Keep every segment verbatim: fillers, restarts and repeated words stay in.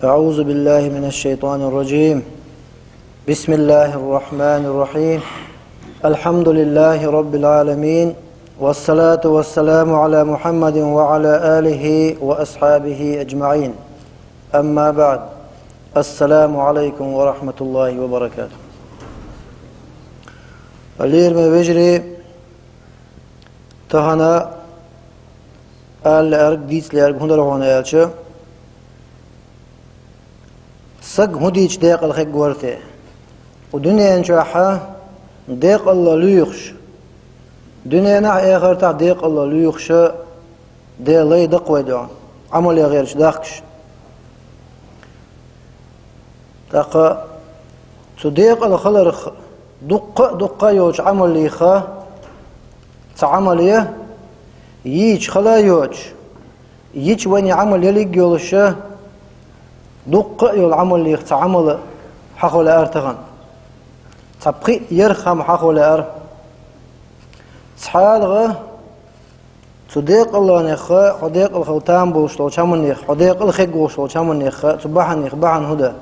أعوذ بالله من الشيطان الرجيم. بسم الله الرحمن الرحيم. الحمد لله رب العالمين. والصلاة والسلام على محمد وعلى آله وأصحابه أجمعين. أما بعد. السلام عليكم ورحمة الله وبركاته. Лераме вежарий, тахана ала лаьрг, дийца лаьрг хӀун дара хьуна аьлча, саг хӀун дийча декъала хӀеггор те? Укх дуьнен чохь декъала лоьхуш, дуьненахь а, эхартахь а декъала лоьхуш, Делан лай дакха вай дуьхьа, Ӏамале гӀерташ дахкаш. ТӀаккха цу декъала хиларх дуккха а, дуккха а йолчу Ӏамаллиха цхьа Ӏамал я, йийча хала а йоцуш, йича вайна Ӏамал ялиг йолуша, дуккха а йолу Ӏамаллиха цхьа Ӏамал хьахо лаьара тахана. Цхьа пхиъ ярх хӀама хьахо лаьара. ЦхьалгӀа цу декъалонеха, хьо декъала хила там болуш долчу хӀаманеха, хьо декъала хиг волуш долчу хӀаманеха, цу бахьанеха бахьана хӀун дан?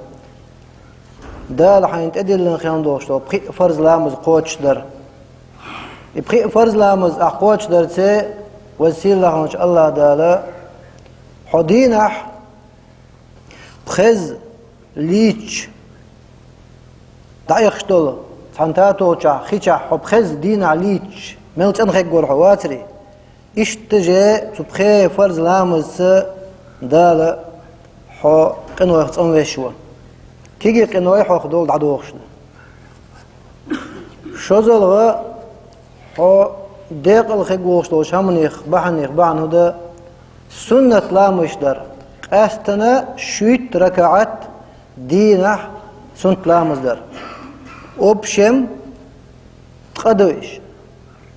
Дала хьайна тӀедиллина хилла долуш долу пхиъ фарз ламаз кхочушдар. И пхиъ фарз ламаз ахь кхочушдарца, вайн сийлахьчу АллахӀ Дала хьо дийнахь пхеза лийча дӀаэхаш долу, цхьана татолчохь, хи чохь хьо пхеза дийнахь лийча, мел цӀена хиггора хьо вацаре. Иштта же цу пхе фарз ламазца Дала хьо къинойх цӀанвеш ву. Кегий къиной хьох долу дӀадохуш ду. ШозалгӀа, хьо декъала хиг волуш долчу хӀаманех, бахьанех бахьана хӀун дан? Суннат ламазаш дар. Къаьстина шуьйтта ракаӀат дийнахь суннат ламаз дар. Общем, ткъа ду иш.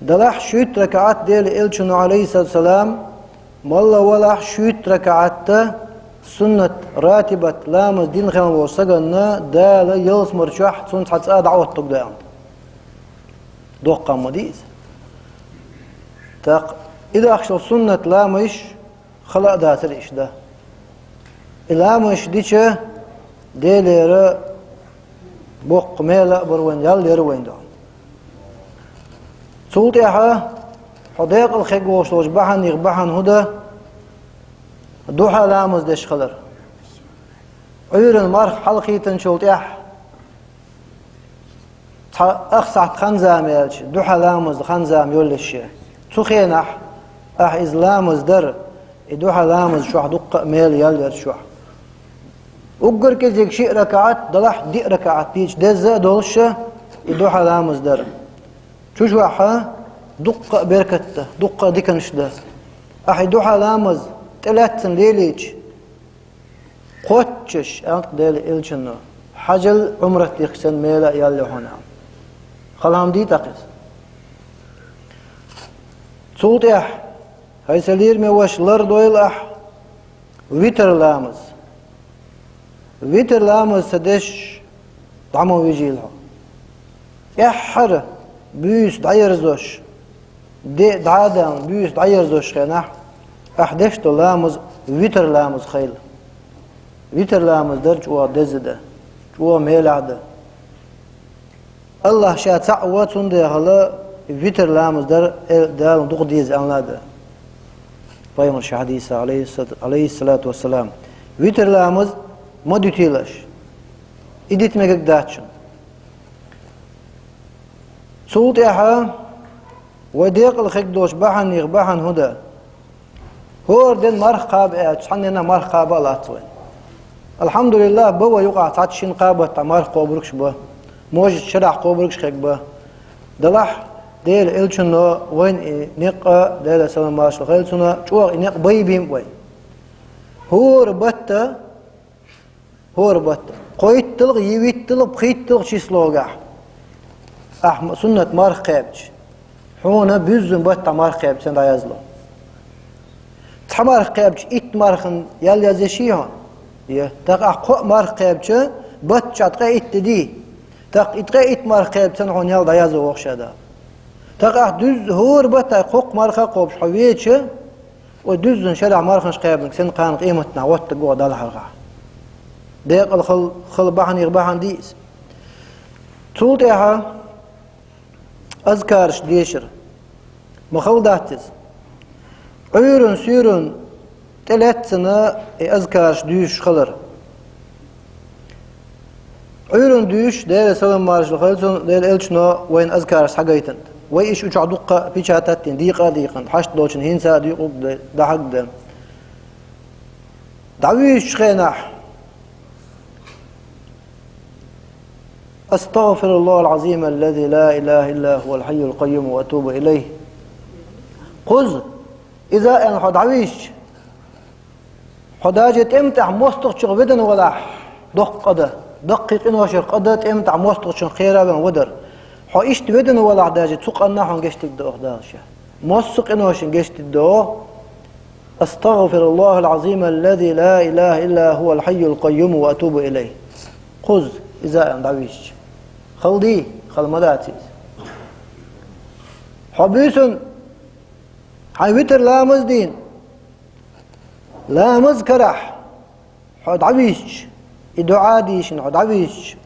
Далахь шуьйтта ракаӀат Делан Элчано, Ӏалайхиссалату вассалам, малла валахь шуьйтта ракаӀатта суннат ратибат ламаз дина хилла волу саганна Дала ялсамар чохь цунна цхьа цӀа дӀаоттуг даьлла. Доккха ма ди иза. ТӀаккха и дахчал суннат ламазаш хала а дацара иш дан. И ламазаш дича, Делера боккха мела а бара вайн, ял яра вайн ду. Цул тӀаьхьа хьо декъала хиг волуш долчу бахьанех бахьана хӀун дан? Духьа ламаз деш хилар. Ӏуьйранна марха хьалхийтинчул тӀаьхьа цхьа ах сахьт хан-зама яьлча, духьа ламаза хан-зама йоллуш я. Цу хенахь ахь иза ламаз дар, и духьа ламаз чохь дуккха а мела ял яра чохь. Уггар кӀезиг шиъ ракаӀат, далахь диъ ракаӀат дийча деза а долуша, и духьа ламаз дар. Чу чохь дуккха а беркат дан, дуккха а диканаш дан. Ахь и духьа ламаз тӀелаьцна лелийча, кхоччуш, аьлла Делан Элчано, хьажал Ӏумрат дихкича санна мела а ял я хьуна. Хала хӀама дий тӀаккха иза? Цул тӀаьхьа, хӀай сан лераме ваша, лардойла ахь витр ламаз. Витр ламаз ца деш дӀа ма вижийла хьо. ТӀаьххьара буьйса дӀаерзош, де дӀа а даьлла, буьйса дӀаерзош хенахь, ахь деш долу ламаз витр ламаз хила. Витр ламаз дар чӀогӀа деза дан, чӀогӀа мелахь дан. АллахӀ Ша цхьаъ ву, цундела витр ламаз дар, э, Дала дукха деза аьлла а дан. Пайхамаран хьадисехь, Ӏалайхиссалату вассалам, витр ламаз ма дуьтийла аша. И дита мегар дац шуна. Цул тӀаьхьа вай декъала хиг долчу бахьанех бахьана хӀун дан? ХӀора ден марха кхаба аьлча, цхьаннена марха кхаба а лац вайн. АлхьамдулиллахӀ, бан вай юкъахь цхьацца шина кхабатта марха кхобургаш бан, можа шарахь кхобургаш хиг бан. Далахь, Делан Элчано вайна и некъ, Делан салам-маршалла хуьлда цунна, чӀогӀа и некъ байбина вай. ХӀора бетта ХӀора бетта. КхойтталгӀа, йиъитталгӀа, пхийтталгӀа числогахь ахь м-, суннат марха кхаьбча, хьуна буьззина баттахь марха кхаьбча санна дӀаязло. Цхьа марха кхаьбча, итт мархан ял язъеш йий хьуна? Я. ТӀаккха ахь кхоъ марха кхаьбча, баттахь ткъе итт ди. ТӀаккха и ткъе итт марха кхаьбча санна хьуна ял дӀаязло вохуш а да. ТӀаккха ахь дуьззина хӀора баттахь кхоккха марха а кхобуш хьо веча, Вай дуьззина шарахь марханаш кхаьбнарг санна кхана къематдийнахь хӀоттарг ву хьо далахьархьа. Декъала хала, хала бахьанех бахьана дий иза. Цул тӀаьхьа азкараш дешар. Ма хала дац иза. Ӏуьйранна, суьйранна тӀелаьцна и азкараш дуьйцуш хилар. Ӏуьйранна дуьйцуш, Делера салам-маршалла хуьлда цунна, Делан элчано вайна азкараш схьагайтант. Вай иштта чохь дуккха а печатать дина, дийкъа а дийкъант, хьашт долчун хӀинца а дийкъург ду, дӀахьарг ду. ДӀавуьйцучу хенахь: أستغفر الله العظيم الذي لا إله إلا هو الحي القيوم وأتوب إليه. Кхузза, иза а аьлла хьо дӀавуьйцуча, хьо даже тӀеман тӀехь мостагӀчух ведана валахь, доккха къа дан, даккхий къиношех къа дан тӀеман тӀехь мостагӀчух кхера а веана вадар. Хьо иштта ведана валахь даже, цу къанна хьуна гечдийр ду оха Дала ша. Массо а къиношна гечдийр ду оха. أستغفر الله العظيم الذي لا إله إلا هو الحي القيوم وأتوب إليه. Кхузза, иза а аьлла дӀавуьйцуча. Хала дий? Хала ма дац иза. Хьо буьйсанна, хьайн витр ламаз дийна, ламаз карахь хьо дӀавуьйцуча, и дуӀа дийшина хьо дӀавуьйцуча,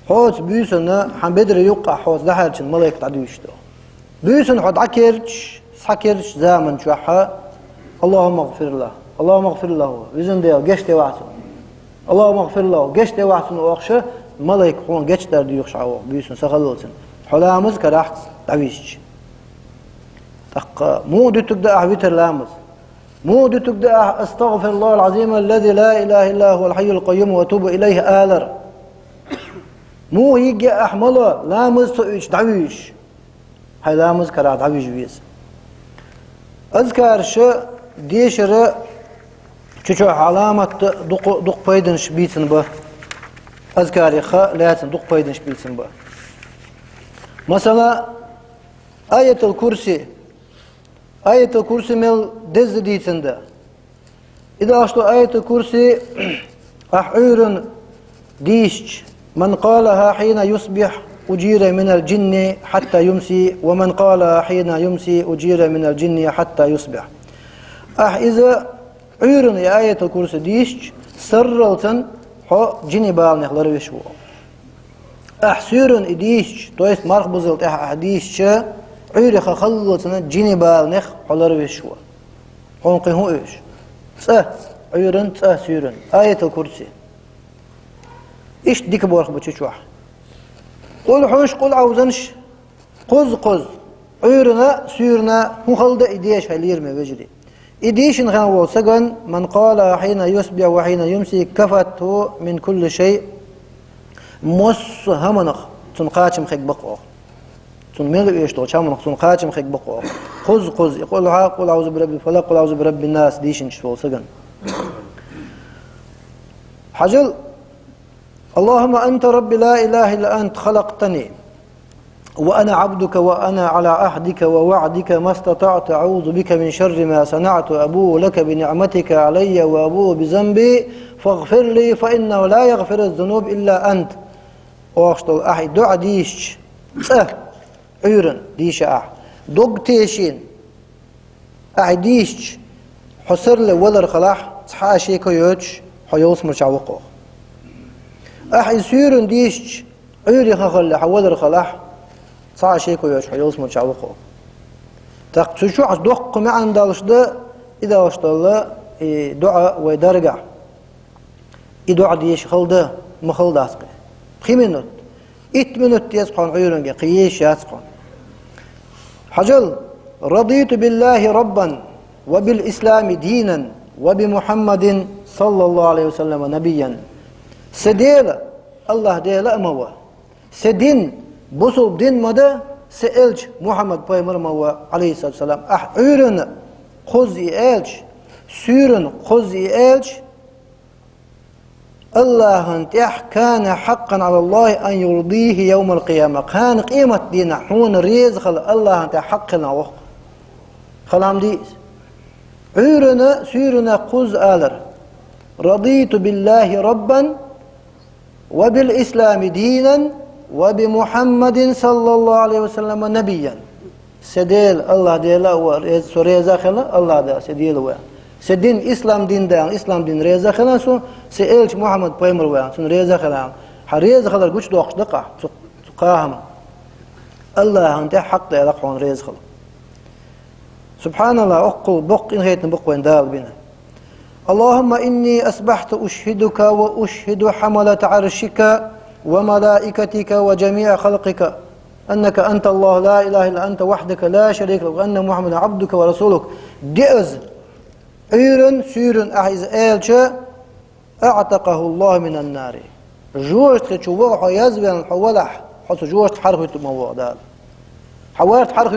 хьоца буьйсанна хьан бедран юккъехь хьоца дӀахьаьрчина малайк дӀадуьйцуш ду. Буьйсанна хьо дӀакерчаш, схьакерчачу заман чохь: اللهم اغفر له, اللهم اغفر له, везан Дела, гечдевахь цунна. اللهم اغفر له, гечдевахь цунна оха ша, малайк хьуна гечдар дуьйцуш Ӏа оха буьйсанна, са хала лацина, хьо ламаз карахь дӀавуьйцуча. ТӀаккха муха дуьтург ду ахь витр ламаз? Муха дуьтург ду ахь أستغفر الله العظيم الذي لا إله إلا هو الحي القيوم وأتوب إليه алар? Муха йигге ахь мало, ламаз ца оьцуш дӀавуьйцуш? Хьайн ламаз карахь дӀавижа веза. Азкараш дешара чу чохь Ӏаламат дукха, дукха пайданаш бийцина ба. Азкарех лаьцна дукха пайданаш бийцина ба. Масала, Аятул Курси. Аятул Курси мел деза дийцина да. И дагахь ду Аятул Курси, ахь Ӏуьйранна дийшча: من قالها حين يصبح أجير من الجن حتى يمسي، ومن قالها حين يمسي أجير من الجن حتى يصبح. Ахь иза Ӏуьйранна и Аятул Курси дийшча, сарралцан хьо жинийн баланех ларвеш ву. Ахь суьйранна и дийшча, то есть марха бузал тӀехь ахь дийшча, Ӏуьйре хан халлалцана жинийн баланех хьо ларвеш ву. Хьуна кхин хӀун оьшу? ЦӀа Ӏуьйранна, цӀа суьйранна. Аятул Курси. Иштта дика борх бу чу чохь. Къулхьуш, къулъаӀузанаш, кхузза-кхузза, Ӏуьйранна, суьйранна, хӀун хала дан и деша хьайн лераме вежарий. И дийшина хан волу саган: من قالها حين يصبح وحين يمسي كفته من كل شيء. Массо а хӀаманах цунна кхачам хиг бакъ оха. Цунна мел оьшу долчу хӀаманах цунна кхачам хиг бакъ оха. Кхузза-кхузза и къулхьа, قل أعوذ برب الفلق، قل أعوذ برب الناس дийшинчу волу саган. Хьажал: اللهم أنت ربي لا إله إلا أنت خلقتني وأنا عبدك وأنا على عهدك ووعدك ما استطعت أعوذ بك من شر ما صنعت أبوء لك بنعمتك علي وأبوء بذنبي فاغفر لي فإنه لا يغفر الذنوب إلا أنت. Охуш долу ахь и дуӀа дийшча, цӀа Ӏуьйранна дийша ахь. Дог тешийна ахь дийшча, хьо сарле валар халахь, цхьа а шеко йоцуш, хьо йолсамарчохь вакхо. Ахь и суьйранна дийшча, Ӏуьйре хан халле хьо валар халахь, цхьа а шеко йоцуш, хьо йолсамарчохь вакхо. ТӀаккха цу чохь доккха маьӀна долуш дан, и долуш долла, и дуӀа вай даргахь. И дуӀа деша хала дан, ма хала дац кхин. Пхи минут. Итт минут деза кхунна Ӏуьйранге, кхин езаш яц кхунна. Хьажал: رضيت بالله ربا وبالإسلام دينا وبمحمد صلى الله عليه وسلم نبيا. Сан Дела, АллахӀ Дела а ма ван. Сан дин, бусулба дин ма дан, сан элча Мухьаммад пайхамар а ма ван, Ӏалайхиссалату вассалам. Ахь Ӏуьйранна кхузза и аьлча, суьйранна кхузза и аьлча, АллахӀан тӀехь كان حقا على الله أن يرضيه يوم القيامة. Кхана къематдийнахь хьуна реза хила АллахӀан тӀехь хьакъ хилла воккху. Хала хӀума дий иза? Ӏуьйранна, суьйранна кхузза алар: رضيت بالله ربا وبالإسلام دينا وبمحمد صلى الله عليه وسلم نبيا. Сан Дела, АллахӀ Дела а ван, рез-, со реза а хила, АллахӀ Дела, сан Дела а ван. Се дин ислам дин да аьнна, ислам дин реза хилар сона, се элча Мухьаммад пайхамар ва аьнна, цунна реза хилар. Хьа реза хилар гучадоаккхаш да-кх ахь цу, цу кхахьама. АллахӀан тӀехь хьакъ да аьлча хьона реза хила. СубхьаналлахӀ, оццул боккха къинхетам ба-кх вайна Дала бина. اللهم إني أصبحت أشهدك وأشهد حملة عرشك وملائكتك وجميع خلقك أنك أنت الله لا إله إلا أنت وحدك لا شريك لك وأن محمدا عبدك ورسولك. Де из, Ӏуьйранна, суьйранна ахь из аьлча, أعتقه الله من النار. Жоьжахати чу ваха хьо язваьнна хьо валахь, хьо цу жоьжахатех хьархӀойту ма вогӀу Дала. Хьо варта хьархӀ